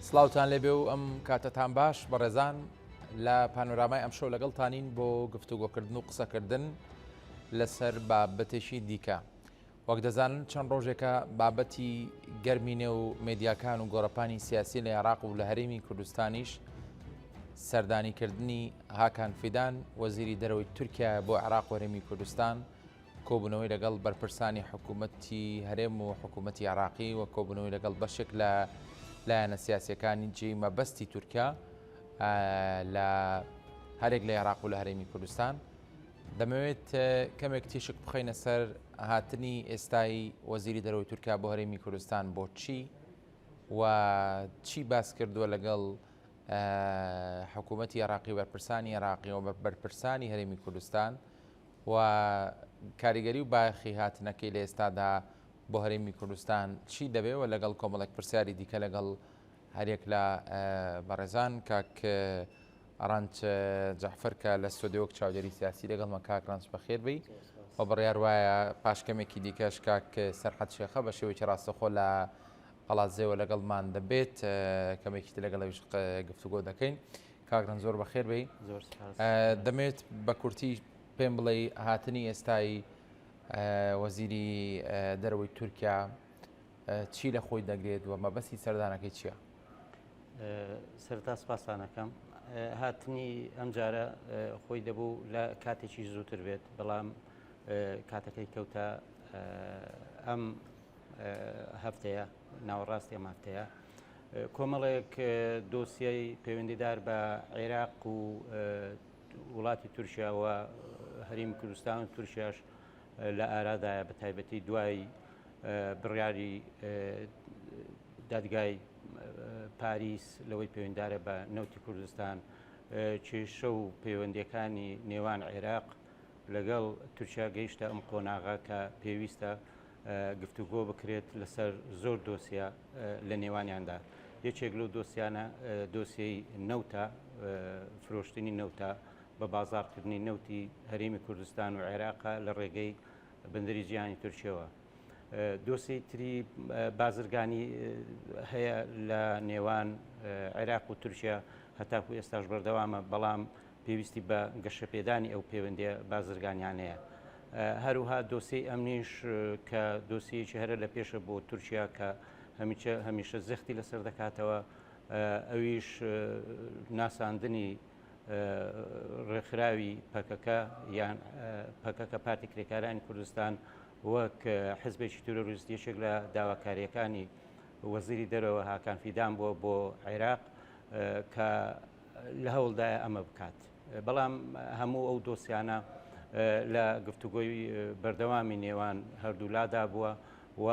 سڵاوتان لێبێ و ئەم کاتەتان باش بەڕێزان لە پانۆرامای ئەمشەو لەگەڵتانین بۆ گفتوگۆکردن و قسەکردن لەسەر بابەتێکی دیکە. وەک دەزانن چەند ڕۆژێکە بابەتی گەرمی نێو مێدیاکان و گۆڕەپانی سیاسی لە عێراق و لە هەرێمی کوردستانیش سەردانیکردنی هاکان فیدان وەزیری دەرەوەی تورکیا بۆ عێراق و هەرێمی کوردستان کۆبوونەوەی لەگەڵ بەرپرسانی حکوومەتی هەرێم و حکوومەتی عێراقی و کۆبوونەوەی لەگەڵ بەشێک لە لایەنە سیاسیەکانی جێی مەبەستی تورکیا لە هەرێک لە عێراق و لە هەرێمی کوردستان دەمەوێت کەمێک تیشک بخەینە سەر هاتنی ئێستای وەزیری دەرەوەی تورکیا بۆ هەرێمی کوردستان بۆچی و چی باس کردووە لەگەڵ حکوومەتی عێراقی بەرپرسانی عێراقی و بەرپرسانی هەرێمی کوردستان و کاریگەری و بایەخی هاتنەکەی لە ئێستادا بۆ هەرێمی کوردستان چی دەبێ و لەگەڵ کۆمەڵێک پرسیاری دیکە لەگەڵ هەریەک لە بەڕێزان کاک ڕەنج جەعفەر کە لە ستۆدیۆ وەک چاودێری سیاسی لەگەڵمە کاک ڕەنج بەخێر بێی و بڕیار وایە پاش کەمێکی دیکەش کاک سەرحەد شێخە بە شێوەیەکی ڕاستەخۆ لە قەڵادزێوە لەگەڵمان دەبێت کەمێکی تر لەگەڵ ئەویش گفتوگۆ دەکەین کاک ڕەنج زۆر بەخێر بێی دەمێت بە کورتی پێم بڵێ هاتنی ئێستای وەزیری دەرەوەی تورکیا چی لە خۆی دەگرێت و مەبەستی سەردانەکەی چییە؟ سەرەتا سپاستان ئەکەم. هاتنی ئەمجارە خۆی دەبوو لە کاتێکی زووتر بێت، بەڵام کاتەکەی کەوتە ئەم هەفتەیە، ناوەڕاستی ئەم هەفتەیە. کۆمەڵێک دۆسیەی پەیوەندیدار بە عێراق و وڵاتی تورکیا و هەرێمی کوردستان و تورکیاش لە ئارادایە بە تایبەتی دوای بڕیاری دادگای پاریس لەوەی پەیوەندارە بە نەوتی کوردستان کێشە و پەیوەندیەکانی نێوان عێراق لەگەڵ تورکیا گەیشتە ئەم قۆناغە کە پێویستە گفتوگۆ بکرێت لەسەر زۆر دۆسیە لە نێوانیاندا یەکێک لەو دۆسیانە دۆسیەی نەوتە فرۆشتنی نەوتە بە بازاڕکردنی نەوتی هەرێمی کوردستان و عێراقە لە ڕێگەی بەندەری جیهانی تورکیەوە. دۆسیەی تری بازرگانی هەیە لە نێوان عێراق و تورکیا هەتاکو ئێستاش بەردەوامە، بەڵام پێویستی بە گەشەپێدانی ئەو پەیوەندیە بازرگانیانەیە. هەروها دۆسیەی ئەمنیش کە دۆسیەیەکی هەرە لە پێشە بۆ تورکیا کە هەمیشە هەمیشە زەختی لەسەر دەکاتەوە ئەویش ناساندنی ڕێکخراوی پەکەکە یان پەکەکە پارتی کرێکارانی کوردستان وەک حزبێکی تیرۆریست یەکێک لە داواکارییەکانی وەزیری دەرەوە هاکان فیدان بووە بۆ عێراق کە لە هەوڵدایە ئەمە بکات. بەڵام هەموو ئەو دۆسیانە لە گفتوگۆی بەردەوامی نێوان هەردوولادا بووە و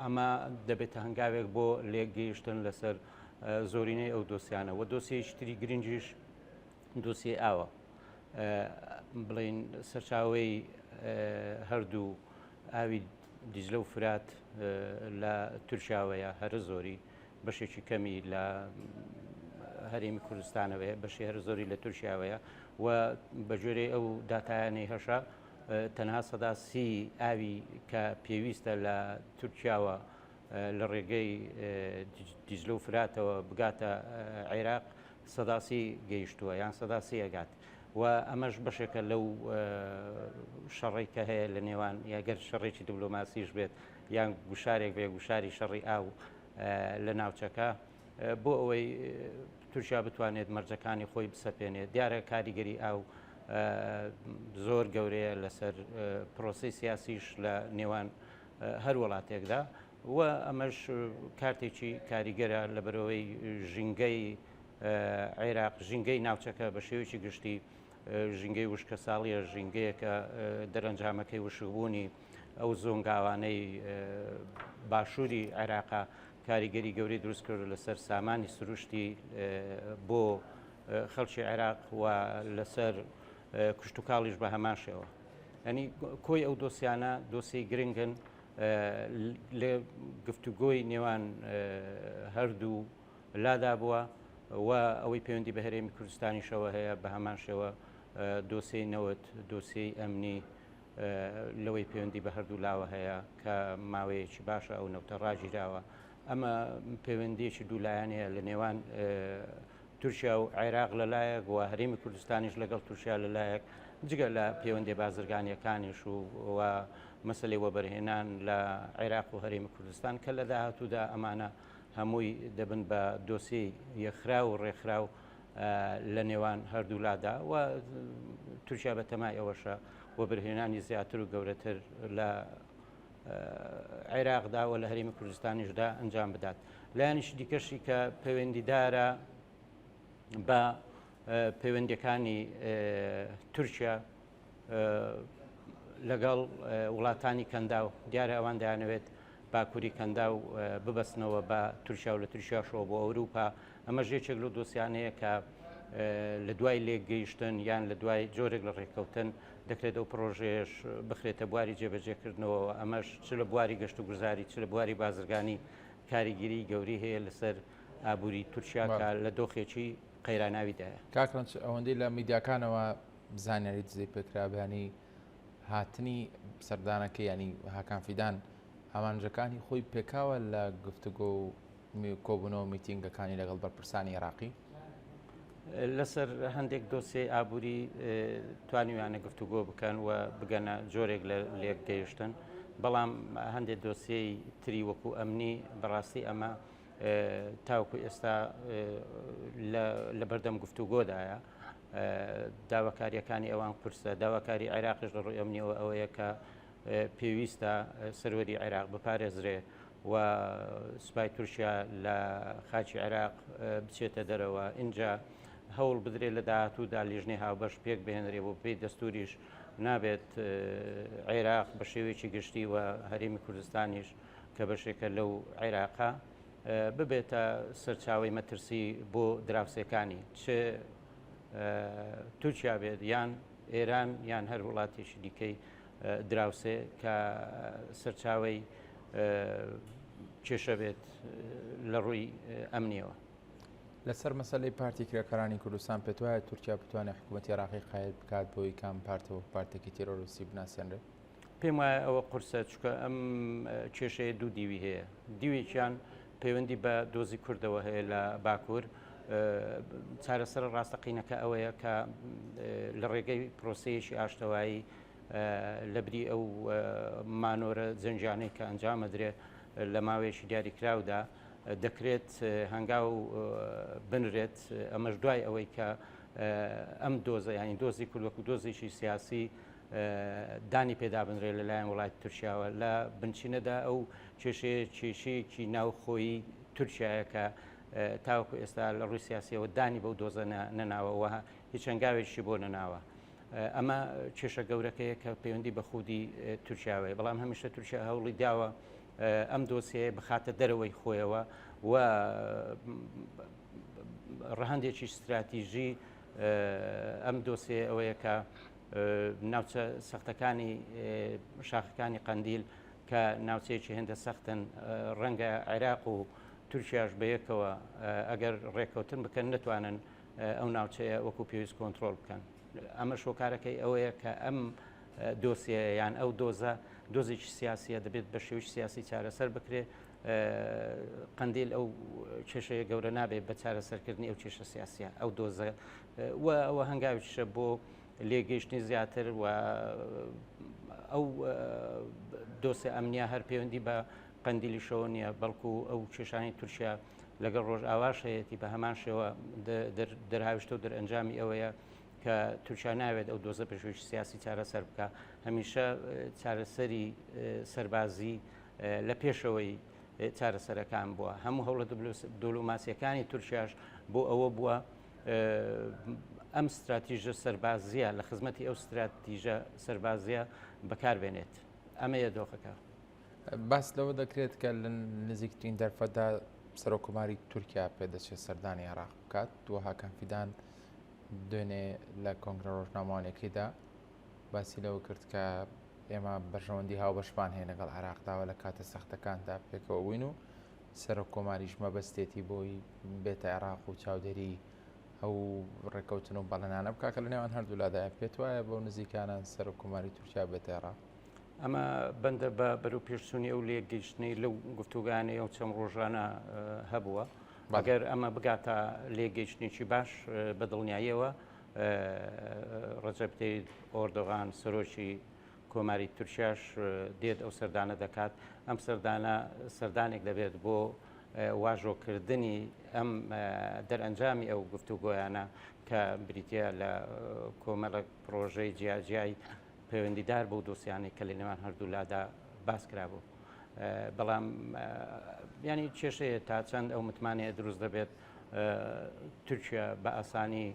ئەمە دەبێتە هەنگاوێک بۆ لێکگەیشتن لەسەر زۆرینەی ئەو دۆسیانە و دۆسیەیەکی تری گرنگیش دۆسیەی ئاوە بڵین سەرچاوەی هەردوو ئاوی دیجلە و فرات لە تورکیاوەیە هەرە زۆری بەشێکی کەمی لە هەرێمی کوردستانەوەیە بەشی هەر زۆری لە تورکیاوەیە و بە گوێرەی ئەو داتایانەی هەشە تەنها 30% ئاوی کە پێویستە لە تورکیاوە لە ڕێگەی دیجلە و فراتەوە بگاتە عێراق 30% گەیشتووە یان 30% ئەگات و ئەمەش بەشێکە لەو شەڕی کە هەیە لە نێوان یاگەر شەڕێکی دیبلۆماسیش بێت یان گوشارێک بێ گوشاری شەڕی ئاو لە ناوچەکە بۆ ئەوەی تورکیا بتوانێت مەرجەکانی خۆی بسەپێنێت دیارە کاریگەری ئاو زۆر گەورەیە لەسەر پرۆسی سیاسیش لە نێوان هەر وڵاتێکدا و ئەمەش کارتێکی کاریگەرە لەبەرئەوەی ژینگەی عێراق، ژینگەی ناوچەکە بە شێوەیەکی گشتی ژینگەی وشکەساڵیە، ژینگەیەکە دەرەنجامەکەی وشکبوونی ئەو زۆنگاوانەی باشووری عێراقە کاریگەری گەورەی دروست کرد لەسەر سامانی سروشتی بۆ خەڵکی عێراق و لەسەر کشتتوکاڵیش بە هەمان شێوە. ینی کۆی ئەو دۆسیانە دۆسیی گرنگن لە گفتوگۆی نێوان هەردوو لادا بووە و ئەوەی پەیوەندی بە هەرێمی کوردستانیشەوە هەیە بە هەمان شێوە دۆسیەی نەوت، دۆسیەی ئەمنی لەوەی پەیوەندی بە هەردوو لاوە هەیە کە ماوەیەکی باشە ئەو نەوتە ڕاگیراوە. ئەمە پەیوەندیەکی دوولایەنەیە لە نێوان تورکیا و عێراق لەلایەک و هەرێمی کوردستانیش لەگەڵ تورکیا لەلایەک، جگە لە پەیوەندیە بازرگانیەکانیش و مەسەلەی وەبەرهێنان لە عێراق و هەرێمی کوردستان کە لە داهاتوودا ئەمانە هەمووی دەبن بە دۆسیەی یەکخراو و ڕێکخراو لە نێوان هەردوولادا و تورکیا بە تەمای ئەوەشە وەبەرهێنانی زیاتر و گەورەتر لە عێراقدا و لە هەرێمی کوردستانیشدا ئەنجام بدات. لایەنیشی دیکەشی کە پەیوەندیدارە بە پەیوەندیەکانی تورکیا لەگەڵ وڵاتانی کەنداو، دیارە ئەوان دەیانەوێت باکووری کەنداو ببەستنەوە بە تورکیا و لە تورکیاشەوە بۆ ئەوروپا. ئەمەش یەکێک لەو دۆسیانەیە کە لە دوای لێکگەیشتن یان لە دوای جۆرێک لە ڕێککەوتن دەکرێت ئەو پڕۆژەیەش بخرێتە بواری جێبەجێکردنەوەوە، ئەمەش چ لە بواری گەشتوگوزاری چ لە بواری بازرگانی کاریگەری گەورەی هەیە لەسەر ئابووری تورکیا کە لە دۆخێکی قەیراناویدایە. کاک ڕەنج، ئەوەندەی لە میدیاکانەوە زانیاری دزەی پێکرا بەیانی هاتنی سەردانەکەی ینی هاکان فیدان ئامانجەکانی خۆی پێکاوە لە گفتوگۆ و کۆبوونەوە میتینگەکانی لەگەڵ بەرپرسانی عێراقی؟ لەسەر هەندێک دۆسیەی ئابووری توانیویانە گفتوگۆ بکەن و بگەنە جۆرێک لە لێکگەیشتن، بەڵام هەندێک دۆسیەی تری وەکو ئەمنی بەڕاستی ئەمە تاوەکو ئێستا لە بەردەم گفتوگۆدایە. داواکاریەکانی ئەوان قورسە، داواکاری عێراقیش لە ڕووی ئەمنیەوە ئەوەیە کە پێویستە سەروەری عێراق بپارێزرێ و سوپای تورکیا لە خاکی عێراق بچێتە دەرەوە، ئینجا هەوڵ بدرێت لە داهاتوودا لیژنەی هاوبەش پێک بهێنرێ و پێی دەستوریش نابێت عێراق بە شێوەیەکی گشتی و هەرێمی کوردستانیش کە بەشێکە لەو عێراقە ببێتە سەرچاوەی مەترسی بۆ دراوسێکانی چ تورکیا بێت یان ئێران یان هەر وڵاتێکی دیکەی دراوسێ کە سەرچاوەی کێشە بێت لە ڕووی ئەمنیەوە. لەسەر مەسەلەی پارتی کرێکارانی کوردستان پێتوایە تورکیا بتوانێت حکوومەتی عێراقی قایل بکات بۆی کام پارتە وەک پارتێکی تێرۆریستی بناسێنرێت؟ پێم وایە ئەوە قورسە چونکە ئەم کێشەیە دوو دیوی هەیە دیوێکیان پەیوەندی بە دۆزی کوردەوە هەیە لە باکوور چارەسەر ڕاستەقینەکە ئەوەیە کە لە ڕێگەی پرۆسەیەکی ئاشتەوایی لە بری ئەو مانۆرە جەنگیانەی کە ئەنجامەدرێ لە ماوەیەکی دیاریکراودا دەکرێت هەنگاو بنرێت ئەمەش دوای ئەوەی کە ئەم دۆزە ینی دۆزی کورد وەکو دۆزێکی سیاسی دانی پێدابنرێت لەلایەن وڵاتی تورکیاوە لە بنچینەدا ئەو کێشەیە کێشەیەکی ناوخۆیی تورکیایە کە تاوەکو ئێستا لە ڕووی سیاسیەوە دانی بەو دۆزە نەناوە هیچ هەنگاوێکی بۆ نەناوە. ئەمە کێشە گەورەکەیە کە پەیوەندی بە خودی تورکیاوەیە بەڵام هەمیشە تورکیا هەوڵی داوە ئەم دۆسیەیە بخاتە دەرەوەی خۆیەوە و ڕەهەندێکی ستراتیژی ئەم دۆسیە ئەوەیە کە ناوچە سەختەکانی شاخەکانی قەندیل کە ناوچەیەکی هێندە سەختن ڕەنگە عێراق و تورکیاش بەیەکەوە ئەگەر ڕێککەوتن بکەن نتوانن ئەو ناوچەیە وەکو پێویست کۆنترۆڵ بکەن. ئەمەش هۆکارەکەی ئەوەیە کە ئەم دۆسیە یان ئەو دۆزە دۆزێکی سیاسیە دەبێت بە شێوەی سیاسی چارەسەر بکرێت قندیل ئەو کێشەیە گەورە نابێت بە چارەسەرکردنی ئەو کێشە سیاسیە ئەو دۆزە و ئەوە هەنگاویشە بۆ لێگەیشتنی زیاتر و ئەو دۆسێ ئەمنیا هەر پەیوەندی بە قەندیلیشەوە نییە بەڵکو ئەو کێشانی تورکیا لەگەڵ ڕۆژئاواش هەیەتی بە هەمان شێوە دەرهاویشتە و دەرئەنجامی ئەوەیە کە تورکیا ناوێت ئەو دۆزە بە شێوەیەکی سیاسی چارەسەر بکە هەمیشە چارەسەری سەربازی لە پێشەوەی چارەسەرەکان بووە هەموو هەوڵە دبلۆماسیەکانی تورکیاش بۆ ئەوە بووە ئەم ستراتیژە سەربازیە لە خزمەتی ئەو ستراتیژە سەربازیە بەکاربێنێت ئەمەیە دۆخەکە. باس لەوە دەکرێت کە لە نزیکترین دەرفەتدا سەرۆککۆماری تورکیا پێدەچێت سەردانی عێراق بکات و هاکان فیدان دوێنێ لە کۆنگرە ڕۆژنامەوانیەکەیدا باسی لەوە کرد کە ئێمە بەرژەوەندی هاوبەشمان هەیە لەگەڵ عێراقداوە لە کاتە سەختەکاندا پێکەوە بووین و سەرۆک کۆماریش مەبەستێتی بۆی بێتە عێراق و چاودێری ئەو ڕێککەوتن و بەڵێنانە بکات کە لە نێوان هەردوولادایە. پێت وایە بەو نزیکانە سەرۆک کۆماری تورکیا بێتە عێراق؟ ئەمە بەندە بە بەرەوپێشچوونی ئەو لێکگەیشتنەی لەو گفتوگانەی ئەو چەند ڕۆژانە هەبووە. ئەگەر ئەمە بگاتە لێکگەیشتنێکی باش بە دڵنیاییەوە ڕەجەب تەیب ئۆردۆغان سەرۆکی کۆماری تورکیاش دێت ئەو سەردانە دەکات. ئەم سەردانە سەردانێک دەبێت بۆ واژۆکردنی ئەم دەرئەنجامی ئەو گفتوگۆیانە کە بریتە لە کۆمەڵک پرۆژەی جیاجیای پەیوەندیدار بەو دۆسیانەی کە لە نێوان هەردوولادا باس کرابوو. بەڵام ینی کێشەیە تا چەند ئەو متمانەیە دروست دەبێت تورکیا بە ئاسانی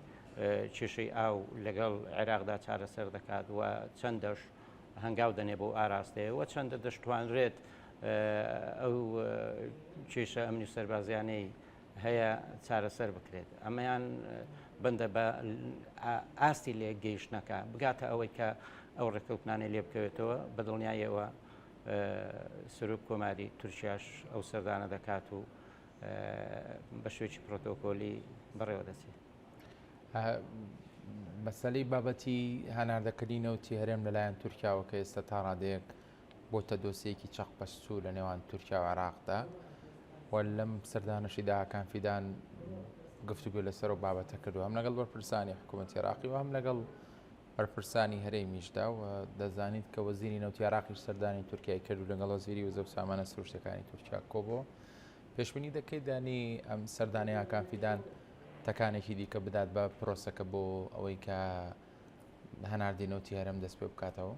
کێشەی ئاو لەگەڵ عێراقدا چارەسەر دەکات و چەندەش هەنگاو دەنێ بۆ ئاراستەیە و چەندە دەشتوانرێت ئەو کێشە ئەمنی سەربازیانەی هەیە چارەسەر بکرێت. ئەمەیان بەندە بە ئاستی لێکگەیشتنەکە بگاتە ئەوەی کە ئەو ڕێککەوتنانەی لێ بکەوێتەوە بە دڵنیاییەوە سەرۆک کۆماری تورکیاش ئەو سەردانە دەکات و بە شوێکی پرۆتۆکۆلی بەڕێوە دەچێت. مەسەلەی بابەتی هەناردەکردنی نەوتی هەرێم لەلایەن تورکیاوە کە ئێستا تا ڕادەیەک بۆتە دۆسیەکی چەقبەستوو لە نێوان تورکیا و عێراقدا و لەم سەردانەشیدا هاکان فیدان گفتوگۆ لەسەر و بابەتە کردو هەم لەگەڵ بەرپرسانی حکوومەتی عێراقی و هەم لەگەڵ بەرپرسانی هەرێمیشدا و دەزانیت کە وەزیری نەوتی عێراقیش سەردانی تورکیای کرد و لەگەڵ وەزیری وزە و سامانە سروشتەکانی تورکیا کۆبۆ پێشبینی دەکەیت دانی ئەم سەردانی هاکان فیدان تەکانێکی دیکە بدات بە پرۆسەکە بۆ ئەوەی کە هەناردەی نەوتی هەرێم دەست پێ بکاتەوە؟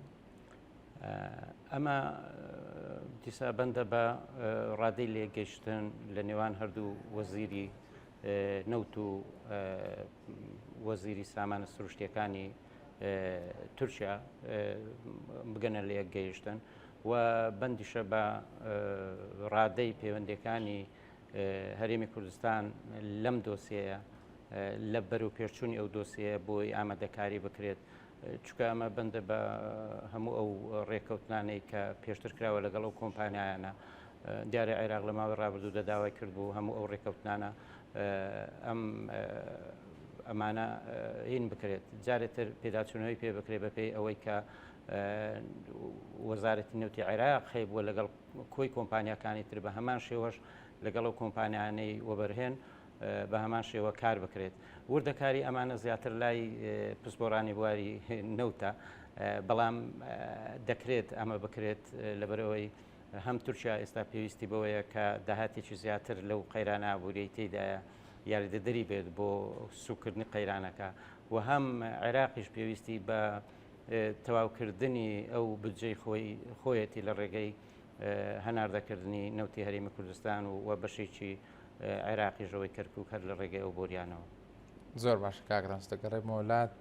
ئەمە دیسا بەندە بە ڕادەی لێگەیشتن لە نێوان هەردوو وەزیری نەوت و وەزیری سامانە سروشتیەکانی تورکیا بگەنە لە گەیشتن و بەندیشە بە ڕادەی پەیوەندەکانی هەرێمی کوردستان لەم دۆسیەیە لە بەرەو پێشچوونی ئەو دۆسیەیە بۆی ئامادەکاری بکرێت چونکە ئەمە بەندە بە هەموو ئەو ڕێککەوتنانەی کە پێشتر کراوە لەگەڵ ئەو کۆمپانیایانە دیارە عێراق لە ماوەی ڕابردوودا داوای کردبوو هەموو ئەو ڕێککەوتنانە ئەم ئەمانە هین بکرێت جارێتر پێداچوونەوەی پێ بکرێت بەپێی ئەوەی کە وەزارەتی نەوتی عێراق هەیبووە لەگەڵ کۆی کۆمپانیاکانی تر بە هەمان شێوەش لەگەڵ ئەو کۆمپانیانەی وەبەرهێن بە هەمان شێوە کار بکرێت. وردەکاری ئەمانە زیاتر لای پسپۆرانی بواری نەوتە، بەڵام دەکرێت ئەمە بکرێت لەبەرئەوەی هەم تورکیا ئێستا پێویستی بەوەیە کە داهاتێکی زیاتر لەو قەیرانە ئابووریەی تێیدایە یاریدەدەری بێت بۆ سووکردنی قەیرانەکە و هەم عێراقیش پێویستی بە تەواوکردنی ئەو بودجەی خۆی خۆیەتی لە ڕێگەی هەناردەکردنی نەوتی هەرێمی کوردستان و بەشێکی عێراقیش ئەوەی کەرکوک هەر لە ڕێگەی ئەو بۆریانەوە. زۆر باشە کاک ڕەنج دەگەڕێمەوە لات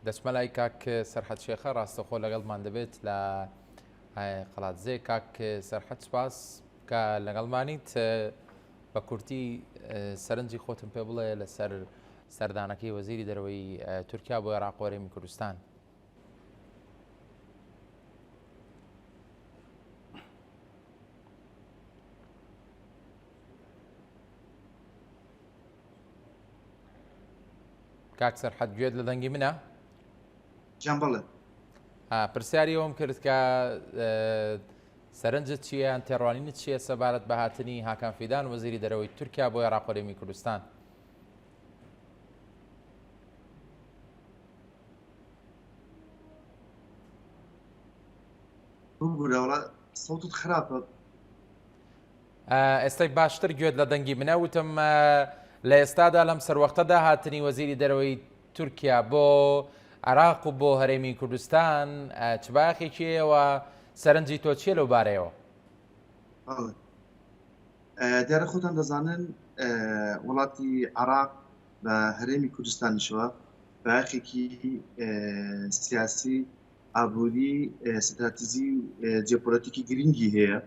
دەچمە لای کاک سەرحەد شێخە ڕاستەخۆ لەگەڵمان دەبێت لە قەڵادزێ کاک سەرحەد سپاس کە لەگەڵمانیت بە کورتی سەرنجی خۆتم پێ بڵێ لەسەر سەردانەکەی وەزیری دەرەوەی تورکیا بۆ عێراق و هەرێمی کوردستان. کاک سەرحەد گوێت لە دەنگی منە؟ جان بەڵێ. پرسیاری ئەوم کرد کە سەرنجت چییە یان تێڕوانینت چییە سەبارەت بە هاتنی هاکان فیدان وەزیری دەرەوەی تورکیا بۆ عێراق و هەرێمی کوردستان؟ ببورە وەڵا سەوتت خراپە. ئێستای باشتر گوێت لە دەنگی منە وتم لە ئێستادا لەم سەروەختەدا هاتنی وەزیری دەرەوەی تورکیا بۆ عراق و بۆ هەرێمی کوردستان چ بایەخێکی هەیەوە سەرنجی تۆ چییە لەو بارەیەوە؟ دیارە خۆتان دەزانن وڵاتی عراق بە هەرێمی کوردستانیشەوە بایەخێکی سیاسی ئابووری ستراتیزی و جیۆپۆلەتیکی گرنگی هەیە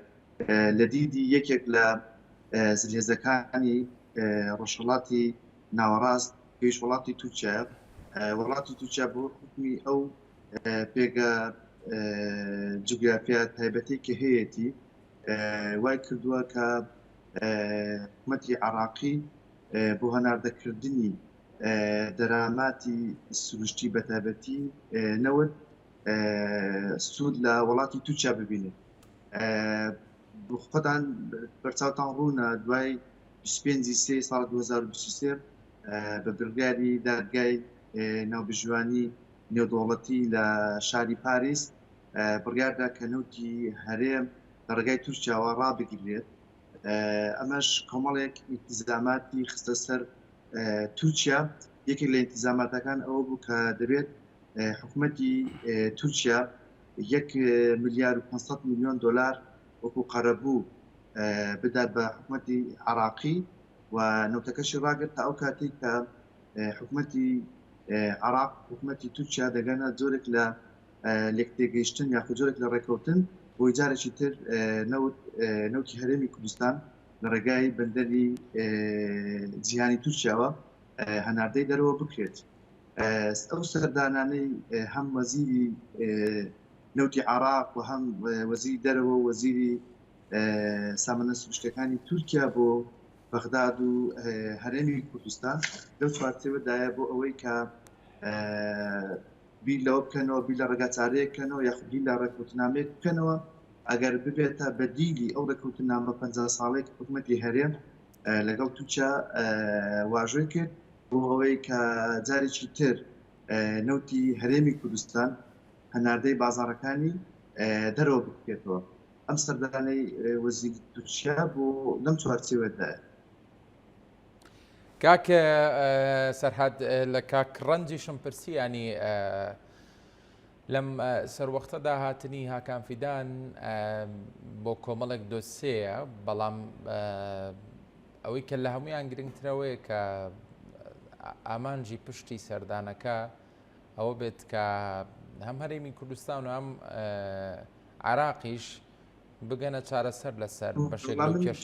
لە دیدی یەکێک لە زلهێزەکانی ڕۆژهەڵاتی ناوەڕاست پێش وڵاتی تورکیا وڵاتی تورکیا بۆ حکومی ئەو پێگە جوگرافیا تایبەتی کە هەیەتی وای کردووە کە حکومەتی عراقی بۆ هەناردەکردنی دەراماتی سروشتی بەتایبەتی نەوت. سوود لە وڵاتی تورکیا ببینێت. خۆتان بەرچاوتان ڕوونە دوای 25 سێ ساڵ 2023 بە بڕیاری دادگای ناوبژیوانی نێودەوڵەتی لە شاری پاریس بڕیاردا کە نەوتی هەرێم لە ڕێگای تورکیاوە ڕابگیرێت ئەمەش کۆمەڵێک ئیلتیزاماتی خستە سەر تورکیا یەکێک لە ئیلتیزاماتەکان ئەوە بوو کە دەبێت حکوومەتی تورکیا یەک ملیار و 500 میلیۆن دلار وەکو قەرەبوو بدات بە حکوومەتی عراقی و نەوتەکەشی ڕاگرت تا ئەو کاتێک کە حکوومەتی عراق حکوومەتی تورکیا دەگەنە جۆرێک لە لێکتێگەیشتن یاخود جۆرێک لە ڕێککەوتن بۆی جارێکی تر نەوت نەوتی هەرێمی کوردستان لە ڕێگای بەندەری جیهانی تورکیاوە هەناردەی دەرەوە بکرێت. ئەو سەردانانەی هەم وەزیری نەوتی عراق و هەم وەزیری دەرەوە و وەزیری سامانە سروشتەکانی تورکیا بۆ بەغداد و هەرێمی کوردستان لەو چوارچێوەدایە بۆ ئەوەی کە بیر لەوە بکەنەوە، بیر لە ڕێگاچارەیەک بکەنەوە یاخود بیر لە ڕێککەوتنامەیەک بکەنەوە، ئەگەر ببێتە بەدیلی ئەو ڕێککەوتنامە 50 ساڵەی کە حکوومەتی هەرێم لەگەڵ تورکیا واژۆی کرد بۆ ئەوەی کە جارێکی تر نەوتی هەرێمی کوردستان هەناردەی بازاڕەکانی دەرەوە بکرێتەوە. ئەم سەردانەی وەزیری تورکیا بۆ لەم چوارچێوەدایە. کاک سەرحەد لە کاک ڕەنجیشم پرسی ینی لەم سەروەختەدا هاتنی هاکان فیدان بۆ کۆمەڵێک دۆسێیە بەڵام ئەوەی کە لە هەمویان گرنگترەوەیە کە ئامانجی پشتی سەردانەکە ئەوە بێت کە هەم هەرێمی کوردستان و هەم عراقیش بگەنە چارەسەر لەسەر بەشێک لەو کێش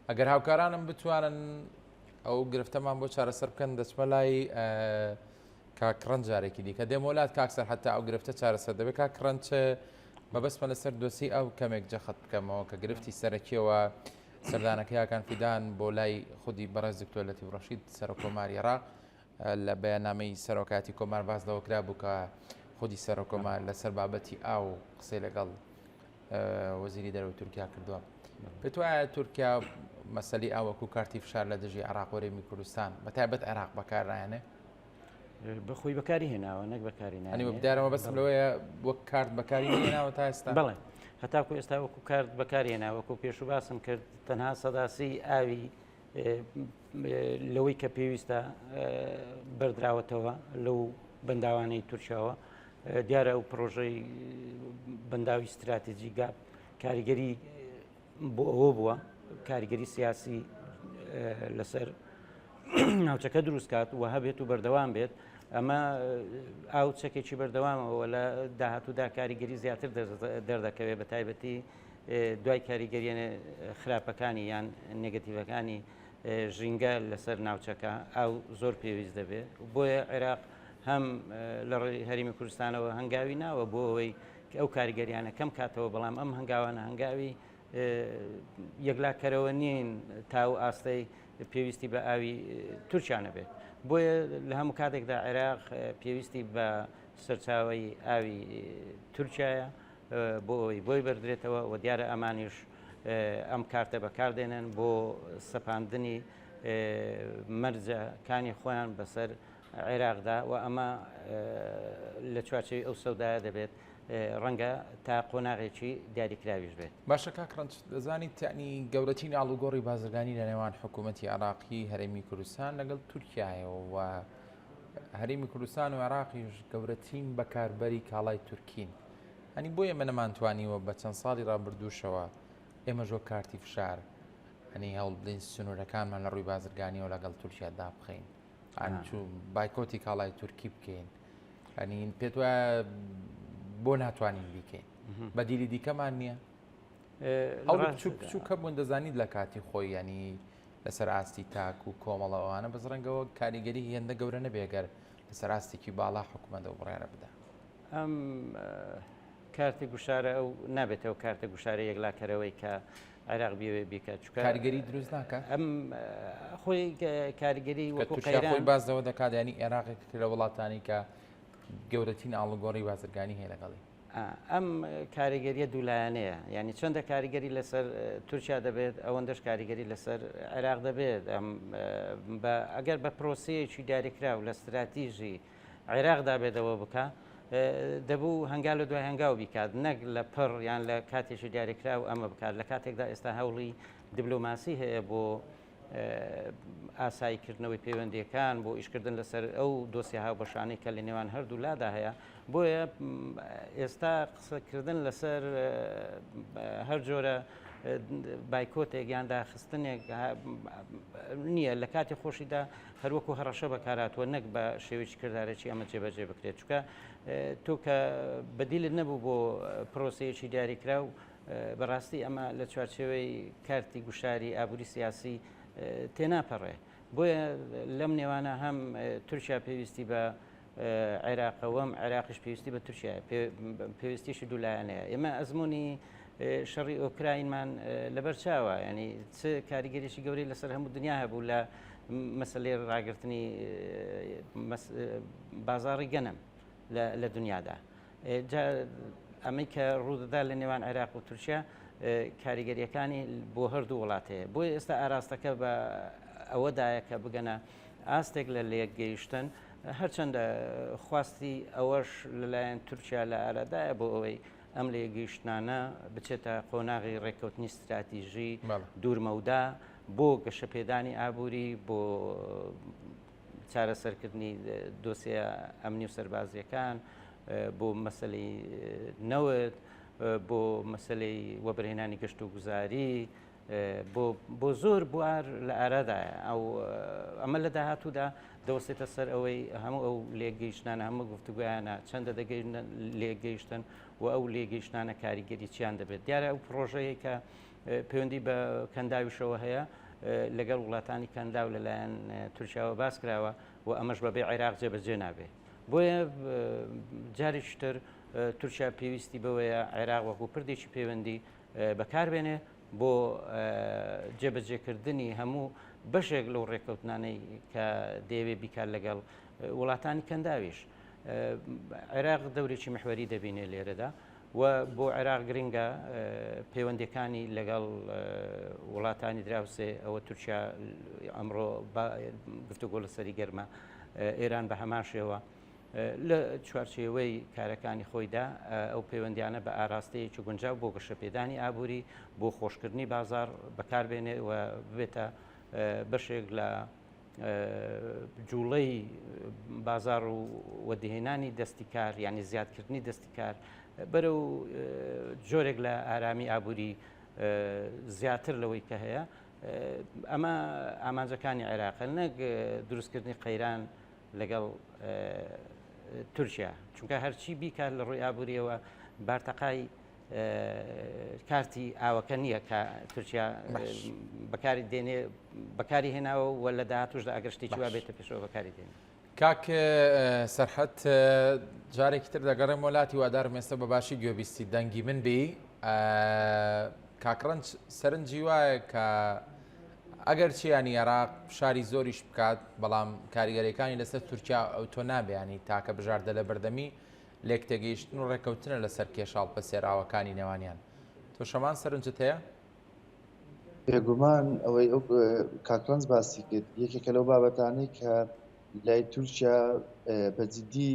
ئەگەر هاوکارانم بتوانن ئەو گرفتەمان بۆ چارەسەر بکەن دەچمە لای کاک ڕەنج جارێکی دیکە دێمۆلات کاک سەر حتا ئەو گرفتە چارەسەر دەبێت کاک ڕەنج مەبەستمە لەسەر دۆسی ئەو کەمێک جەخت بکەمەوە کە گرفتی سەرەکیەوە سەردانەکەی هاکان فیدان بۆ لای خودی بەڕێز دکتۆر لەتیف ڕەشید سەرۆکۆماری عێراق لە بەیاننامەی سەرۆکاتی کۆمار باس لەوە کرا بوو کە خودی سەرۆکۆمار لەسەر بابەتی ئاو قسەی لەگەڵ وەزیری دەرەوەی تورکیا کردووە. پێت وایە تورکیا مەسەلی ئاو وەکو کارتی فشار لە دژی عێراق و هەرێمی کوردستان بە تایبەت عێراق بەکارنایەنێ؟ بەخۆی بەکاری هێناوە نەک بەکاری نانی دیارەوە بەسم لەوەیە وەک کارت بەکاری هێناوە تا ئێستا بەڵێ هەتاکو ئێستا وەکو کارت بەکاری هێنا وەکو پێشوو باسم کرد تەنها سەداسی ئاوی لەوەی کە پێویستە بەردراوەتەوە لەو بەنداوانەی تورکیاوە دیارە ئەو پرۆژەی بەنداوی ستراتیجی گاپ کاریگەری بۆ ئەوە بووە کاریگەری سیاسی لەسەر ناوچەکە دروستکات و هەبێت و بەردەوام بێت ئەمە ئاو چەکێکی بەردەوامەوە لە داهاتوودا کاریگەری زیاتر دەردەکەوێت بە تایبەتی دوای کاریگەریە خراپەکانی یان نگەتیڤەکانی ژینگە لەسەر ناوچەکە ئاو زۆر پێویست دەبێت بۆیە عێراق هەم لە هەرێمی کوردستانەوە هەنگاوی ناوە بۆ ئەوەی ئەو کاریگەریانە کەم کاتەوە بەڵام ئەم هەنگاوانە هەنگاوی یەکلاکەرەوە نین تا و ئاستەی پێویستی بە ئاوی تورکیا نەبێت بۆیە لە هەموو کاتێکدا عێراق پێویستی بە سەرچاوی ئاوی تورکایە بۆ ئەوەی بۆی بەردرێتەوە و دیارە ئەمانیش ئەم کارتە بەکاردێنن بۆ سەپاندنی مەرجەکانی خۆیان بەسەر عێراقدا و ئەمە لە چوارچێوی ئەو سەودایە دەبێت ڕەنگە تا قۆناغێکی دیاریکراویش بێت. باشە کاک ڕەنج دەزانیت تەعنی گەورەترین ئاڵوگۆڕی بازرگانی لە نێوان حکوومەتی عێراقی هەرێمی کوردستان لەگەڵ تورکیایە و هەرێمی کوردستان و عێراقیش گەورەترین بەکاربەری کاڵای تورکین هەنی بۆ ئێمە نەمانتوانیوە بە چەند ساڵی ڕابردووشەوە ئێمە وەک کارتی فشار هەنی هەوڵ بدەین سنوورەکانمان لە ڕووی بازرگانیەوە لەگەڵ تورکیا دابخەین بایکۆتی کاڵای تورکی بکەین ئەنی پێت وایە بۆ ناتوانین بیکەین بەدیلی دیکەمان نییە ئەو بچوک بچووکە بوون دەزانیت لە کاتی خۆی ینی لەسەر ئاستی تاک و کۆمەڵەوانە بەس ڕەنگەوە کاریگەری هێندە گەورە نەبێگەر لەسەر ئاستێکی باڵا حکوومەت ئەو بڕیارە بدا. ئەم کارتی گوشارە ئەو نابێتەوە کارتە گوشارە یەکلاکەرەوەی کە عێراق بیەوێ بیکات چونکە کاریگەری دروست ناکات ئەم خۆی کاریگەری وەکو خۆی باز لەوە دەکات ینی عێراقێک لە وڵاتانی کە گەورەترین ئاڵوگۆڕی بازرگانی هەیە لەگەڵی. ئەم کاریگەریە دوولایەنەیە یعنی چەندە کاریگەری لەسەر تورکیا دەبێت ئەوەندەش کاریگەری لەسەر عێراق دەبێت ئەگەر بە پرۆسەیەکی دیاریکراو لە ستراتیژی عێراقدا بێتەوە بکە دەبوو هەنگاو لە دوای هەنگاو بیکات نەک لە پڕ یان لە کاتێکی دیاریکراو ئەمە بکات لە کاتێکدا ئێستا هەوڵی دیبلۆماسی هەیە بۆ ئاساییکردنەوەی پەیوەندییەکان بۆ ئیشکردن لەسەر ئەو دۆسیە هاوبەشانەی کە لە نێوان هەردوو لادا هەیە بۆیە ئێستا قسەکردن لەسەر هەر جۆرە بایکۆتێک یان داخستنێک نییە لە کاتی خۆشیدا هەروەکو هەڕەشە بەکاراتوە نەک بە شێوەیەکی کردارێکی ئەمە جێبەجێ بکرێت چکە تۆ کە بەدیلت نەبوو بۆ پرۆسەیەکی دیاریکراو بەڕاستی ئەمە لە چوارچێوەی کارتی گوشاری ئابووری سیاسی تێناپەڕێ. بۆیە لەم نێوانە هەم تورکیا پێویستی بە عێراقەوەم عێراقیش پێویستی بە تورکیا پێویستیشی دوولایەنەیە. ئێمە ئەزمموی شەڕی ئۆکراینمان لەبەر چاوە ینی چ کاریگەریی گەورەی لەسەر هەموو دنیا هەبوو لە مەسلەی ڕاگرتنی بازاڕی گەنم لە دنیادا. جا ئەمەی کە ڕوودەدا لە نێوان عێراق و تورکیا کاریگەریەکانی بۆ هەردوو وڵات هەیە بۆیە ئێستا ئاراستەکە بە ئەوەدایە کە بگەنە ئاستێک لە لێکگەیشتن هەرچەندە خواستی ئەوەش لەلایەن تورکیا لە ئارادایە بۆ ئەوەی ئەم لێگەیشتنانە بچێتە قۆناغی ڕێککەوتنی ستراتیژی دوورمەودا بۆ گەشەپێدانی ئابووری بۆ چارەسەرکردنی دۆسیە ئەمنی و سەربازیەکان بۆ مەسلەی نەوت بۆ مەسلەی وەبرهێنانی گەشت و گوزاری بۆ زۆر بوار لە ئارادایە ئەو ئەمە لە داهاتوودا دەوەستێتە سەر ئەوەی هەموو ئەو لێگەیشتانە هەموو گفتوگویانە چەندە دەگەین لێگەیشتن و ئەو لێگەیشتانە کاریگەری چیان دەبێت دیارە ئەو پرۆژەیە کە پەیوەندی بە کەنداویشەوە هەیە لەگەڵ وڵاتانی کەنداو لەلایەن تورکیاوە باس کراوە و ئەمەش بەبێ عێراق جێبەجێ نابێ بۆیە جارێکی تر تورکیا پێویستی بەوەیە عێراق وەکو پردێکی پەیوەندی بەکاربێنێ بۆ جێبەجێکردنی هەموو بەشێک لەو ڕێککەوتنانەی کە دەیەوێ بیکات لەگەڵ وڵاتانی کەنداویش عێراق دەورێکی محوەری دەبینێ لێرەدا و بۆ عێراق گرنگە پەیوەندیەکانی لەگەڵ وڵاتانی دراوسێ ئەوە تورکیا ئەمڕۆ گفتوگۆ لەسەری گەرمە ئێران بە هەمان شێوە لە چوارچێوەی کارەکانی خۆیدا ئەو پەیوەندیانە بە ئاراستەیەکی گونجاو بۆ گەشەپێدانی ئابووری بۆ خۆشکردنی بازار بەکاربێنێ و ببێتە بەشێک لە جوڵەی بازاڕ و وەدیهێنانی دەستی کار یعنی زیادکردنی دەستی کار بەرەو جۆرێک لە ئارامی ئابووری زیاتر لەوەی کە هەیە ئەمە ئامانجەکانی عێراقە نەک دروستکردنی قەیران لەگەڵ تورکیا چونکە هەرچی بیکات لە ڕووی ئابووریەوە بارتەقای کارتی ئاوەکە نییە کە تورکیا بەکاری دێنێ بەکاری هێناوە و لە داهاتوشدا ئەگەر شتێکی وا بێتە پێشەوە بەکاری دێنێ. کاک سەرحەت جارێکی تر دەگەڕێم وەلاتی وادارم ئێستا بە باشی گوێبیستی دەنگی من بی کاک ڕەنج سەرنجی وایە کە ئەگەر چیانی عێراق فشاری زۆریش بکات بەڵام کاریگەریەکانی لەسەر تورکیا ئەو تۆ نابیانی تاکە بژاردە لە بەردەمی لێکتێگەیشتن و ڕێککەوتنە لەسەر کێشە هەڵپەسێراوەکانی نێوانیان. تۆش هەمان سەرنجت هەیە؟ بێگومان ئەوەی ئەو کاک ڕەنج باسی کرد یەکێکە لەو بابەتانەی کە لای تورکیا بە جدی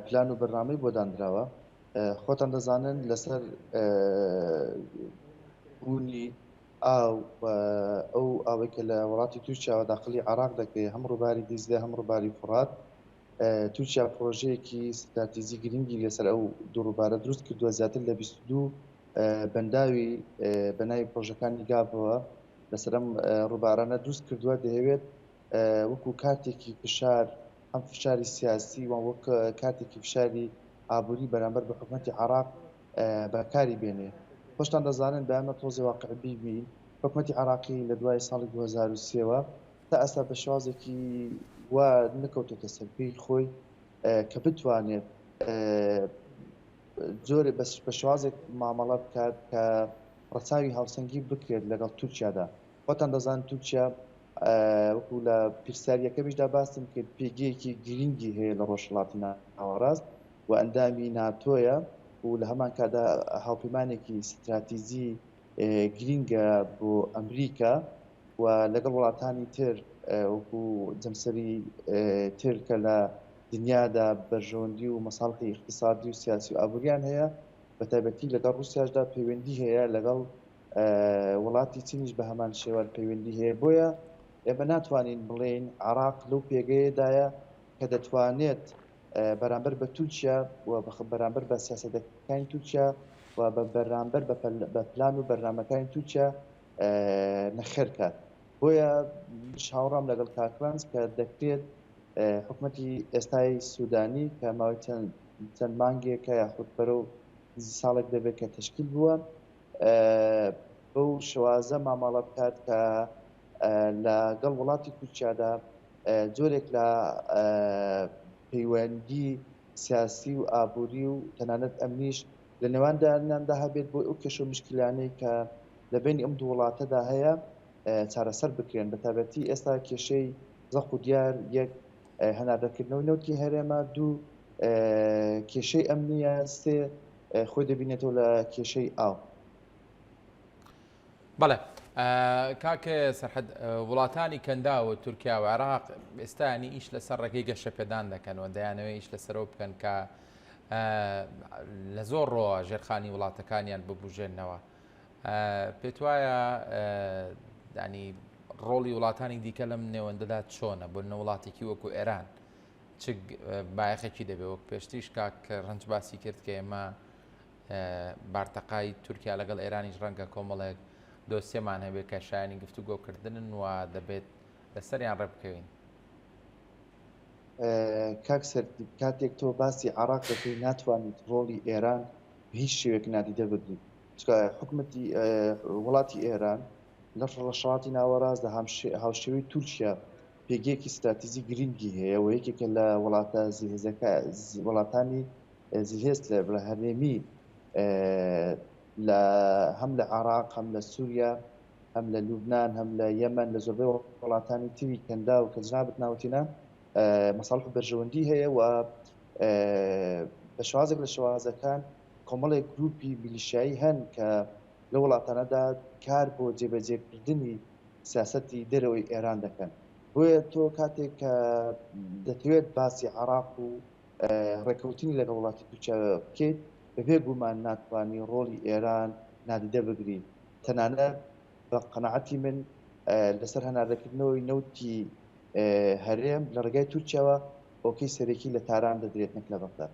پلان و بەرنامەی بۆ دانراوە. خۆتان دەزانن لەسەر بوونی ئاو و ئەو ئاوەی کە لە وڵاتی تورکیاوە داخلی عێراق دەکرێت هەم ڕووباری دیجلە هەم ڕووباری فوڕات تورکیا پڕۆژەیەکی ستراتیجی گرنگی لەسەر ئەو دوو ڕووبارە دروست کردووە، زیاتر لە 22 بەنداوی بە ناوی پڕۆژەکانی گاڤەوە لەسەر ئەم ڕووبارانە دروست کردووە، دەیەوێت وەکو کارتێکی فشار هەم فشاری سیاسی و وەک کارتێکی فشاری ئابووری بەرامبەر بە حکومەتی عێراق بەکاری بێنێ. خۆشتان دەزانن با ئێمە تۆزێ واقعبی بین، حکومەتی عێراقی لە دوای ساڵی 2003 وە تا ئێستا بە شێوازێکی وا نەکەوتۆتە سەر پێی خۆی کە بتوانێت جۆرێ بە شێوازێک مامەڵە بکات کە ڕەچاوی هاوسەنگی بکرێت لەگەڵ تورکیادا. خۆتان دەزانن تورکیا. وەکو لە پرسیاریەکەمیشدا باسم کرد پێگەیەکی گرنگی هەیە لە ڕۆژهەڵاتی ناوەڕاست و ئەندامی ناتۆیە و لە هەمان کاتدا هاوپەیمانێکی ستراتیجی گرینگە بۆ ئەمریکا و لەگەڵ وڵاتانی تر وەکو جەمسەری تر کە لە دنیادا بەرژەوەندی و مەساڵحی ئیقتسادی و سیاسی و ئابووریان هەیە بە تایبەتی لەگەڵ ڕووسیاشدا پەیوەندی هەیە لەگەڵ وڵاتی چینیش بە هەمان شێوە پەیوەندی هەیە بۆیە ئێمە ناتوانین بڵێین عێراق لەو پێگەیەدایە کە دەتوانێت بەرامبەر بە تورکیا و بەرامبەر بە سیاسەتەکانی تورکیا و بە بەرامبەر بە پلان و بەرنامەکانی تورکیا نەخێر کات بۆیە منیش هاوڕام لەگەڵ کاک ڕەنج کە دەکرێت حکومەتی ئێستای سودانی کە ماوەی چەند مانگێکە یاخود بەرەو ساڵێک دەبێت کە تەشکیل بووە بەو شێوازە مامەڵە بکات کە لەگەڵ وڵاتی تورکیادا جۆرێک لە پەیوەندی سیاسی و ئابووری و تەنانەت ئەمنیش لە نێوانداندا هەبێت بۆ ئەو کێشە و مشکلانەی کە لە بینی ئەم دوو وڵاتەدا هەیە چارەسەر بکرێن بە تایبەتی ئێستا کێشەی زەق و دیار یەک هەناردەکردنەوەی نەوتی هەرێمە دوو کێشەی ئەمنیە سێ خۆی دەبینێتەوە لە کێشەی ئاو. بەڵێ کاک سەرحەد وڵاتانی کەنداو و تورکیا و عێراق ئێستانی ئیش لەسەر ڕێگەی گەشەپێدان دەکەن و دەیانەوێت ئیش لەسەرەوە بکەن کە لە زۆر ڕۆوە ژێرخانی وڵاتەکانیان ببژێنەوە پێت وایە دانی ڕۆڵی وڵاتانی دیکە لەم نێوەندەدا چۆنە بۆ نە وڵاتێکی وەکو ئێران چ بایەخێکی دەبێ وەک پێشتریش کاک ڕەنج باسی کرد کە ئێمە بارتەقای تورکیا لەگەڵ ئێرانیش ڕەنگە کۆمەڵێک دۆسیەمان هەبێت کە شایانی گفتوگۆکردنن و دەبێت لەسەریان ڕێبکەوین. کاک سەرتیپ کاتێک تۆ باسی عێراق دەکەی ناتوانیت ڕۆڵی ئێران بە هیچ شێوەیەک نادیدە بگریت چونکە حکومەتی وڵاتی ئێران لە ڕۆژهەڵاتی ناوەڕاستدا هاوشێوەی تورکیا پێگەیەکی ستراتیجی گرنگی هەیە و یەکێکە لە وڵاتە زلهێزەکە وڵاتانی زلهێز لە هەرێمی لە هەم لە عێراق هەم لە سووریا هەم لە لوبناان هەم لە یەمەن لە زۆربەی وڵاتانی تری کەنداو کە جنابت ناوتینە مەساڵح و بەرژەوەندی هەیە و بە شێوازێک لە شێوازەکان کۆمەڵێک گروپی میلیشیایی هەن کە لە وڵاتانەدا کار بۆ جێبەجێکردنی سیاسەتی دەرەوەی ئێران دەکەن. بۆیە تۆ کاتێک کە دەتەوێت باسی عێراق و ڕێککەوتنی لەگەڵ وڵاتی تورکیا بکەیت، بەبێ گومان ناتوانی ڕۆڵی ئێران نادیدە بگری. تەنانەت بە قەناعەتی من لەسەر هەناردەکردنەوەی نەوتی هەرێم لە ڕێگای تورکیاوە ئۆکەی سەرەکی لە تاران دەدرێت نەک لە بەغدا.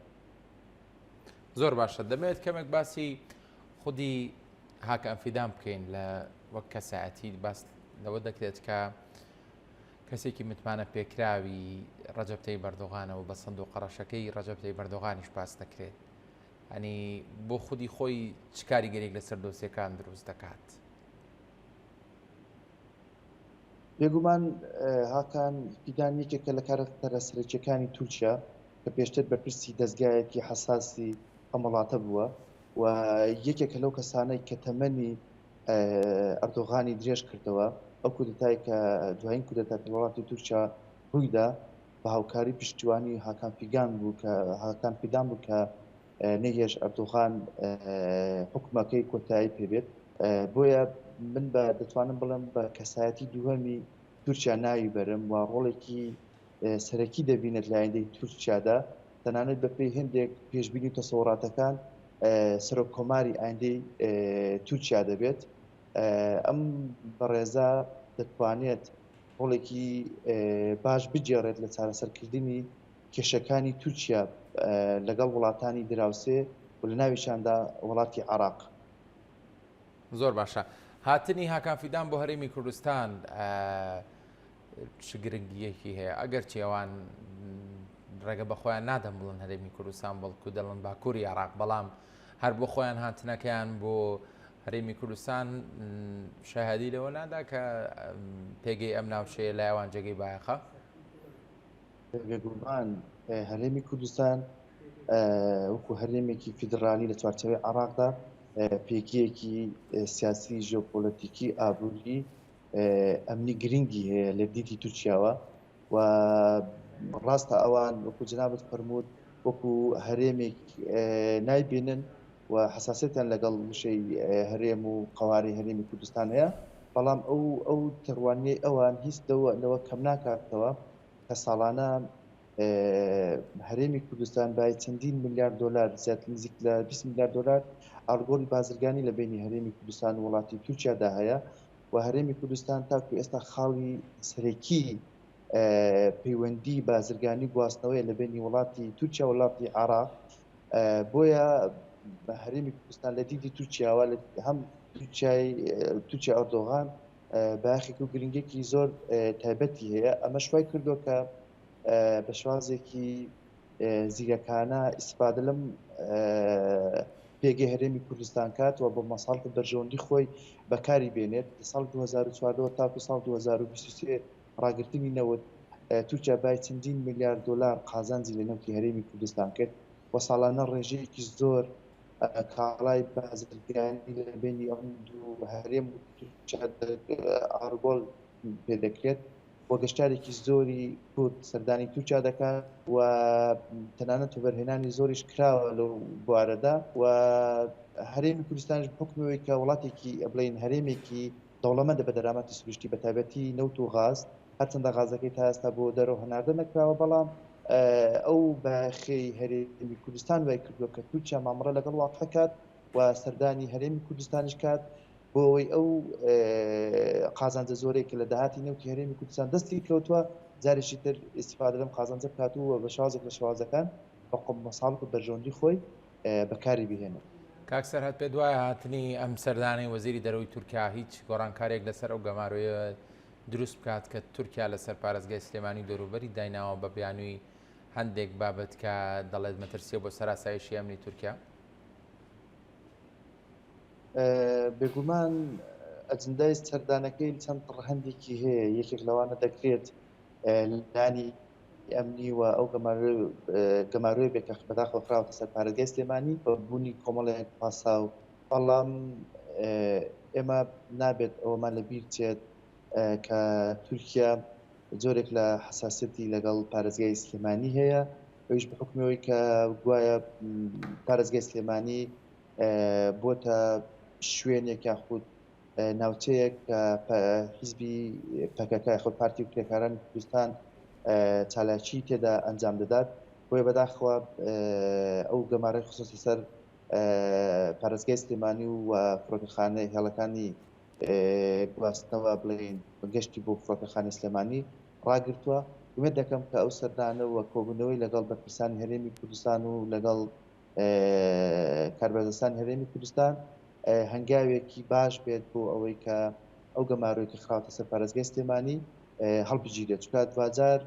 زۆر باشە دەمەوێت کەمێک باسی خودی هاکان فیدان بکەین لە وەک کەسایەتی باس لەوە دەکرێت کە کەسێکی متمانە پێکراوی ڕەجەب تەیب ئەردۆغانەوە بە سندوقە ڕەشەکەی ڕەجەب تەیب ئەردۆغانیش باس دەکرێت ئەنی بۆ خودی خۆی چ کاریگەریک لەسەر دۆسیەکان دروست دەکات؟ بێگومان هاکان فیدان یەکێکە لە کارەکتەرە سەرەکیەکانی تورکیا کە پێشتر بەرپرسی دەزگایەکی حەساسی ئەم وڵاتە بووە و یەکێکە لەو کەسانەی کە تەمەنی ئەردۆغانی درێژ کردەوە ئەو کودەتای کە دوایین کودەتا کە وڵاتی تورکیا ڕوویدا بە هاوکاری پشتیوانی هاکان فیگان بوو کە هاکان فیدان بوو کە نەیهێشت ئەردۆغان حکومەکەی کۆتایی پێبێت بۆیە من بە دەتوانم بڵێم بە کەسایەتی دووهەمی تورکیا ناوی بەرم و ڕۆڵێکی سەرەکی دەبینێت لە ئایندەی تورکیادا، تەنانەت بەپێی هەندێک پێشبینی و تەسەوڕاتەکان سەرۆک کۆماری ئایندەی تورکیا دەبێت. ئەم بەڕێزە دەتوانێت ڕۆڵێکی باش بگێڕێت لە چارەسەرکردنی کێشەکانی تورکیا لەگەڵ وڵاتانی دراوسێ و لە ناویشاندا وڵاتی عێراق. زۆر باشە. هاتنی هاکان فیدان بۆ هەرێمی کوردستان چ گرنگییەکی هەیە ئەگەرچی ئەوان ڕێگە بە خۆیان نادەن بڵن هەرێمی کوردستان بەڵکو دەڵن باکووری عراق بەڵام هەر بۆ خۆیان هاتنەکەیان بۆ هەرێمی کوردستان شاهدی لەوە نادا کە پێگەی ئەم ناوچەیە لای ئەوان جێگەی بایەخە بێگومان هەرێمی کوردستان وەکو هەرێمێکی فیدرالی لە چوارچێوەی عێراقدا پێگەیەکی سیاسی ژیۆپۆلەتیکی ئابووری. ئەمنی گرنگی هەیە لە دیدی تورکیاوە و ڕاستە ئەوان وەکو جەنابت فەرمووت وەکو هەرێمێک نایبینن و حساسیەتیان لەگەڵ وشەی هەرێم و قەوارەی هەرێمی کوردستان هەیە بەڵام ئەو ئەو تێڕوانینەی ئەوان هیچ لەوە لەوە کەم ناکاتەوە کە ساڵانە هەرێمی کوردستان بای چەندین ملیار دۆلار زیاتر نزیک لە 20 ملیار دۆلار ئاڵگۆڕی بازرگانی لە بینی هەرێمی کوردستان و وڵاتی تورکیادا هەیە و هەرێمی کوردستان تاکو ئێستا خاڵی سەرەکی پەیوەندی بازرگانی گواستنەوەی لە بینی وڵاتی تورکیا وڵاتی عراق بۆیە هەرێمی کوردستان لە دیدی تورکیاوە هەم تورکیای تورکیا ئەردۆغان باخێک و گرنگێکی زۆر تایبەتی هەیە ئەمەش وای کردووە کە بە شێوازێکی زیرەکانە ئیسفادە لەم پێگەی هەرێمی کوردستان کات و بۆ مەساڵح و بەرژەوەندی خۆی بەکاری بێنێت لە ساڵ 2014 تاکو ساڵ 2023 ڕاگرتنی نەوت تورکیا بای چەندین ملیار دۆلار قازانجی لە نەوتی هەرێمی کوردستان کرد و ساڵانە ڕێژەیەکی زۆر کاڵای بازرگانی لە بینی ئەم دوو هەرێم و تورکیا ئاڕگۆڵ پێدەکرێت و گەشتارێکی زۆری کورد سەردانی تورکیا دەکات و تەنانەت وەبەرهێنانی زۆریش کراوە لەو بوارەدا و هەرێمی کوردستانیش بە حوکمی ئەوەی کە وڵاتێکی بڵێین هەرێمێکی دەوڵەمەندە بە دەرامەتی سروشتی بە تایبەتی نەوت و غاز هەرچەندە غازەکەی تا ئێستا بۆ دەرەوە هەناردە نەکراوە بەڵام ئەو بایەخەی هەرێمی کوردستان وای کردووە کە تورکیا مامەڵە لەگەڵ واقع کات و سەردانی هەرێمی کوردستانیش کات بۆ ئەوەی ئەو قازانجە زۆرەی کە لە داهاتی نەوتی هەرێمی کوردستان دەستی کەوتووە جارێکی تر ئیستیفادە لەم قازانجە بکات و بە شێوازێک لە شێوازەکان بە مەساڵح و بەرژەوەندی خۆی بەکاری بهێنێت. کاک سەرهەد پێت وایە هاتنی ئەم سەردانەی وەزیری دەرەوەی تورکیا هیچ گۆڕانکارییەک لەسەر ئەو گەمارۆیە دروست بکات کە تورکیا لەسەر پارێزگای سلێمانی و دەوروبەری دایناوە بە بیانووی هەندێک بابەت کە دەڵێت مەترسیە بۆ سەر ئاسایشی ئەمنی تورکیا؟ بێگومان ئەجندای سەردانەکەی چەند ڕەهەندێکی هەیە، یەکێک لەوانە دەکرێت لانی ئەمنی و ئەو گەمارۆی بێت کە بەداخەوە خراوەتە سەر پارێزگای سلێمانی بە بوونی کۆمەڵێک پاساو، بەڵام ئێمە نابێت ئەوەمان لەبیر بچێت کە تورکیا جۆرێک لە حەساسیەتی لەگەڵ پارێزگای سلێمانی هەیە، ئەویش بە حوکمی ئەوەی کە گوایە پارێزگای سلێمانی بۆتە شوێنێک یاخود ناوچەیەک کە حیزبی پەکەکە یاخود پارتی و کرێکارانی کوردستان چالاکی تێدا ئەنجام دەدات بۆیە بەداخەوە ئەو گەمارەی خستۆتە سەر پارێزگای سلێمانی و فڕۆکەخانە هێڵەکانی گواستنەوە بڵێین گەشتی بۆ فڕۆکەخانەی سلێمانی ڕاگرتووە ئومێد دەکەم کە ئەو سەردانە و کۆبوونەوەی لەگەڵ بەرپرسانی هەرێمی کوردستان و لەگەڵ کاربەدەستانی هەرێمی کوردستان هەنگاوێکی باش بێت بۆ ئەوەی کە ئەو گەمارۆی کە خراوەتە سەر پارێزگای سلێمانی هەڵبگیرێت چونکە دواجار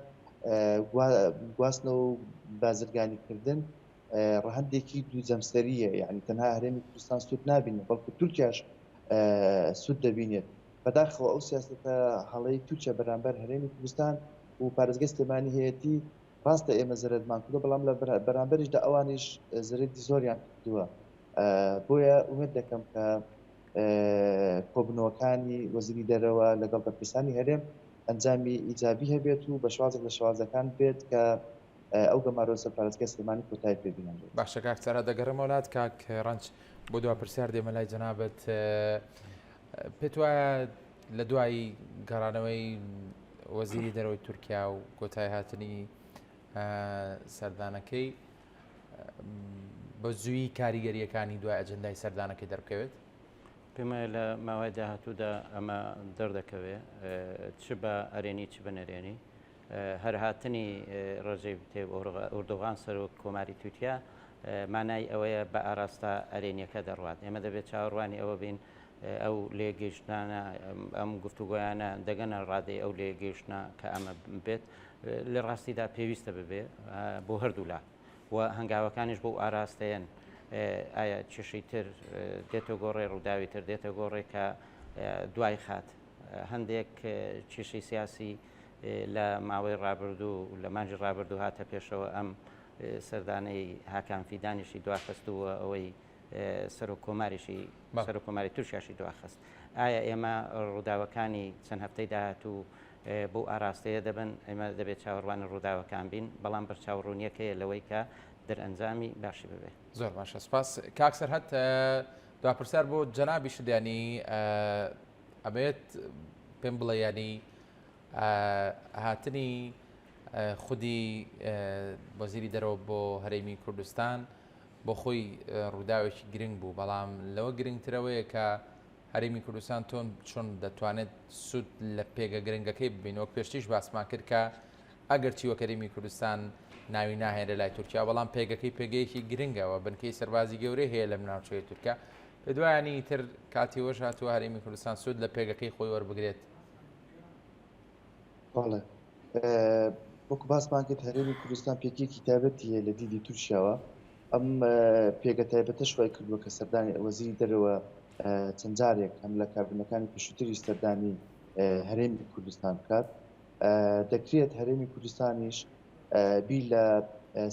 گواستنەوە و بازرگانیکردن ڕەهەندێکی دوو جەمسەریە یعنی تەنها هەرێمی کوردستان سوود نابینێت بەڵکو تورکیاش سوود دەبینێت بەداخەوە ئەو سیاستە هەڵەی تورکیا بەرامبەر هەرێمی کوردستان و پارێزگای سلێمانی هەیەتی ڕاستە ئێمە زەرەدمان کردووە بەڵام لە بەرامبەریشدا ئەوانیش زەرەدی زۆریان کردووە بۆیە ئومێد دەکەم کە کۆبنەوەکانی وەزیری دەرەوە لەگەڵ بەرپرسانی هەرێم ئەنجامی ئیجابی هەبێت و بە شێوازێک لە شێوازەکان بێت کە ئەو گەمارۆ سەر پارێزگای سلێمانی کۆتایی پێ بهێنرێت. باشە کاک سارا دەگەڕێمەوە لات کاک ڕەنج بۆ دوا پرسیار دێمە لای جەنابت پێت وایە لە دوای گەڕانەوەی وەزیری دەرەوەی تورکیا و کۆتای هاتنی سەردانەکەی بە زووی کاریگەریەکانی دوای ئەجندای سەردانەکەی دەربکەوێت؟ پێم وایە لە ماوەی داهاتوودا ئەمە دەردەکەوێت چ بە ئەرێنی چ بە نەرێنی هەر هاتنی ڕەجەب تەیب ئۆردوغان سەرۆک کۆماری تورکیا مانای ئەوەیە بە ئاراستە ئەرێنیەکە دەڕوات ئێمە دەبێت چاوەڕوانی ئەوە بین ئەو لێگەیشتنانە ئەم گفتوگۆیانە دەگەنە ڕادەی ئەو لێگەیشتنە کە ئەمە بێت لە ڕاستیدا پێویستە ببێ بۆ هەردوولا و هەنگاوەکانیش بۆ ئاراستەیەن ئایا کێشەی تر دێتە گۆڕێ ڕووداوی تر دێتە گۆڕێ کە دوای خات هەندێک کێشەی سیاسی لە ماوەی ڕابردوو لە مانگی ڕابردوو هاتە پێشەوە ئەم سەردانەی هاکان فیدانیشی دواخستووە ئەوەی سەرۆک کۆماریشی سەرۆک کۆماری تورکیاشی دواخست. ئایا ئێمە ڕووداوەکانی چەند هەفتەی داهاتوو بەو ئاراستەیە دەبن؟ ئێمە دەبێت چاوەڕوانی ڕووداوەکان بین، بەڵام بەرچاوڕوونییەک هەیە لەوەی کە دەرئەنجامی باشی ببێ. زۆر باشە سپاس کاک سەرهەد. دوا پرسیار بۆ جەنابیشت یانی ئەمەوێت پێم بڵێ یانی هاتنی خودی وەزیری دەرەوە بۆ هەرێمی کوردستان بۆ خۆی ڕووداوێکی گرنگ بوو بەڵام لەوە گرنگترەوەیە کە هەرێمی کوردستان تۆن چۆن دەتوانێت سوود لە پێگە گرنگەکەی ببین وەک پێشتیش باسمان کرد کە ئەگەر چی وەک هەرێمی کوردستان ناوی ناهێنرێ لای تورکیا بەڵام پێگەکەی پێگەیەکی گرنگەوە بنکەی سەربازی گەورەی هەیە لەم ناوچەیە تورکیا پێدوایانی تر کاتی وەش هاتووە هەرێمی کوردستان سوود لە پێگەکەی خۆی وەربگرێت. بەڵێ وەکو باسمان کرد هەرێمی کوردستان پێگەیەکی تایبەتی هەیە لە دیدی تورکیاوە ئەم پێگە تایبەتەش وای کردووە کە سەردانی وەزیری دەرەوە چەند جارێک هەم لە کابینەکانی پێشووتری سەردانی هەرێمی کوردستان بکات دەکرێت هەرێمی کوردستانیش بیر لە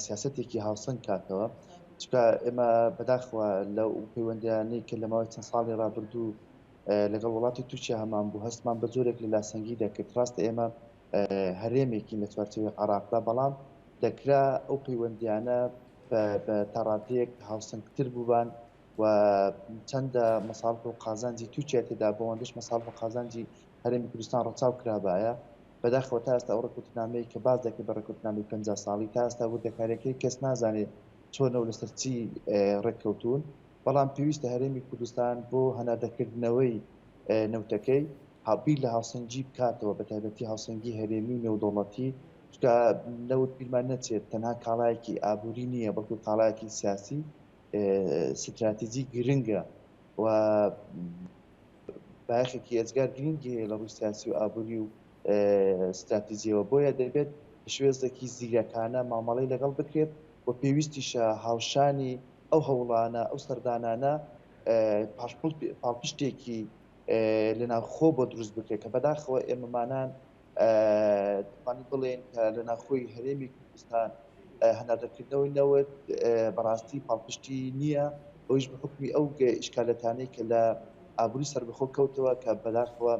سیاسەتێکی هاوسەنگ کاتەوە چونکە ئێمە بەداخەوە لەو پەیوەندیانەی کە لە ماوەی چەند ساڵی ڕابردوو لەگەڵ وڵاتی تورکیا هەمان بوو هەستمان بە جۆرێک لە لاسەنگی دەکرد ڕاستە ئێمە هەرێمێکین لە چوارچێوەی عێراقدا بەڵام دەکرا ئەو پەیوەندیانە بە تاڕادەیەک هاوسەنگتر بووبان و چەندە مەساڵح و قازانجی تورکیا تێدا بۆ ئەوەندەش مەساڵح و قازانجی هەرێمی کوردستان ڕەچاو کرابایە بەداخەوە تا ئێستا ئەو ڕێککەوتنامەی کە باس دەکرێت بە ڕێککەوتنامەی 50 ساڵی تا ئێستا وردەکاریەکەی کەس نازانێت چۆنە و لەسەر چی ڕێککەوتوون بەڵام پێویستە هەرێمی کوردستان بۆ هەناردەکردنەوەی نەوتەکەی بیر لە هاوسەنگی بکاتەوە بە تایبەتی هاوسەنگی هەرێمی و نێودەوڵەتی چونکە نەوت بیرمان نەچێت تەنها کاڵایەکی ئابووری نییە بەڵکو کاڵایەکی سیاسی ستراتیجی گرنگە و بایەخێکی ئێجگار گرنگی هەیە لە ڕووی سیاسی و ئابووری و ستراتیجیەوە بۆیە دەبێت بە شێوازێکی زیرەکانە مامەڵەی لەگەڵ بکرێت و پێویستیشە هاوشانی ئەو هەوڵانە ئەو سەردانانە پاڵپشتێکی لە ناوخۆ بۆ دروست بکرێت کە بەداخەوە ئێمەمانان دەتوانین بڵێین کە لە ناوخۆی هەرێمی کوردستان هەناردەکردنەوەی نەوت بەڕاستی پاڵپشتی نییە ئەویش بە حکومی ئەو ئیشکالەتانەی کە لە ئابووری سەربەخۆ کەوتەوە کە بەداخەوە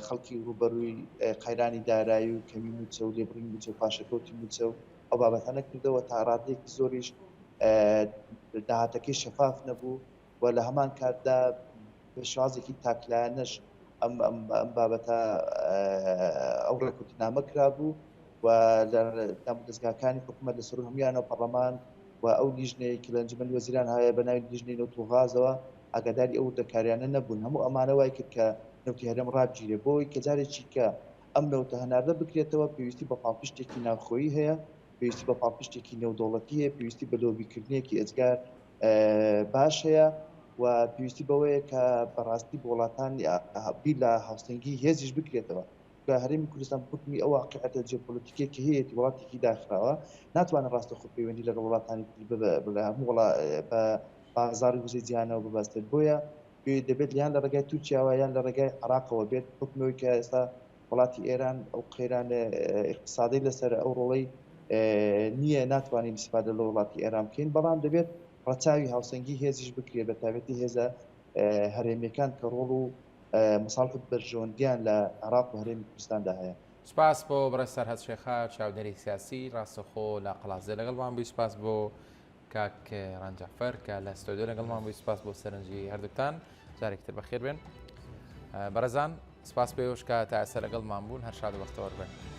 خەڵکی ڕووبەرووی قەیرانی دارایی و کەمی مووچە و لێبڕینی مووچە و پاشەکەوتی مووچە و ئەو بابەتانە کردەوە تا ڕادەیەکی زۆریش داهاتەکەی شەفاف نەبوو و لە هەمان کاتدا بە شێوازێکی تاکلایەنەش ئەم ئەم ئەم بابەتە ئەو ڕێککەوتنامە کرابوو و لە دامودەزگاکانی حکوومەت لە سەروو هەموویانەوە پەڕلەمان و ئەو لیژنەی کە لە ئەنجومەنی وەزیران هەیە بە ناوی لیژنەی نەوت و غازەوە ئاگاداری ئەو وردەکاریانە نەبوون هەموو ئەمانە وای کرد کە نەوتی هەرێم ڕابگیرێ بۆی کە جارێکی کە ئەم نەوتە هەناردە بکرێتەوە پێویستی بە پاڵپشتێکی ناوخۆیی هەیە پێویستی بە پاڵپشتێکی نێودەوڵەتی هەیە پێویستی بە لۆبیکردنێکی ئێجگار باش هەیە و پێویستی بەوەیە کە بەڕاستی بۆ وڵاتان بیر لە هاوسەنگی هێزیش بکرێتەوە کە هەرێمی کوردستان بە حوکمی ئەو واقیعەتە جیۆپۆلەتیکیە کە هەیەتی وڵاتێکی داخراوە ناتوانێت ڕاستەوخۆ پەیوەندی لەگەڵ وڵاتانی تر هەموو وڵا بە بازاڕی وزەی جیهانەوە ببەستێت بۆیە دەبێت یان لە ڕێگای تورکیاوە یان لە ڕێگای عێراقەوە بێت حوکمەوەی کە ئێستا وڵاتی ئێران ئەو قەیرانە ئیقتسادەی لەسەر ئەو ڕۆڵەی نییە ناتوانین ئیسفادە لە وڵاتی ئێران بکەین بەڵام دەبێت ڕەچاوی هاوسەنگی هێزیش بکرێت بە تایبەتی هێزە هەرێمیەکان کە ڕۆڵ و مەساڵح و بەرژەوەندیان لە عێراق و هەرێمی کوردستاندا هەیە. سپاس بۆ بەڕێز سەرهەد شێخە چاودێری سیاسی ڕاستەوخۆ لە قەڵادزێ لەگەڵمان بووی سپاس بۆ کاک ڕەنج جەعفەر کە لە ستۆدیۆ لەگەڵمان بووی سپاس بۆ سەرنجی هەردووکتان جارێکی تر بەخێر بێن بەڕێزان سپاس بۆ ئێوەش کە تا ئێستا لەگەڵمان بوون هەر شاد و بەختەوەر بن.